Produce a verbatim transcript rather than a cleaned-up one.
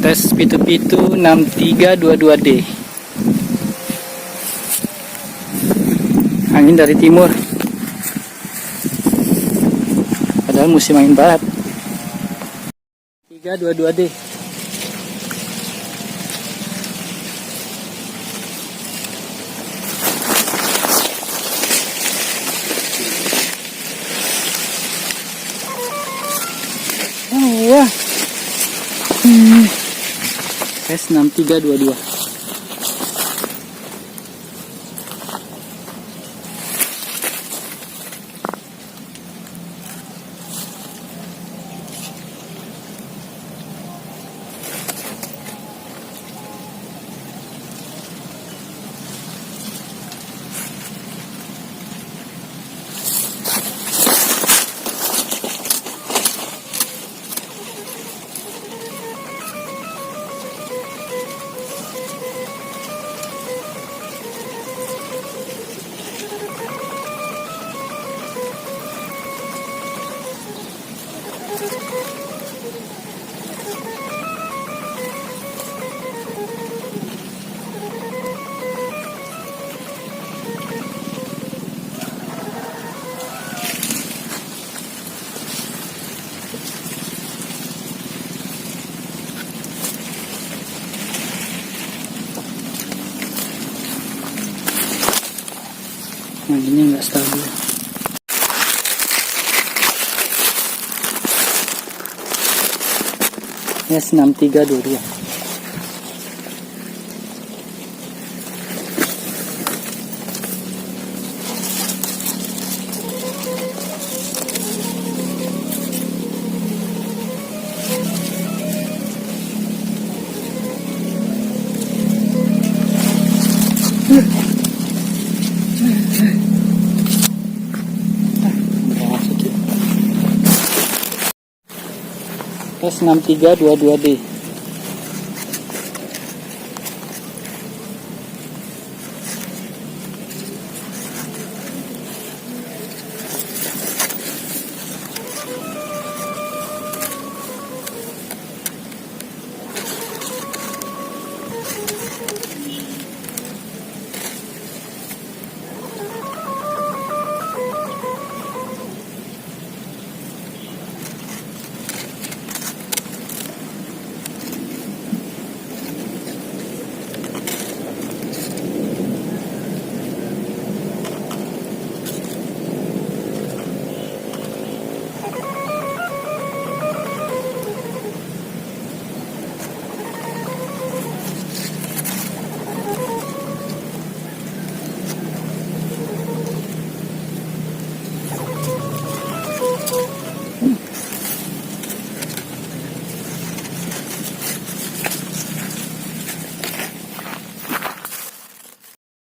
Tes pitu pitu enam tiga dua dua D. Angin dari timur. Padahal musim angin barat. Tiga dua dua D. Wah. Hmm. Tes enam tiga dua dua. Nah, ini nggak stabil. Yes, enam tiga dua dua. Tes enam tiga dua dua D.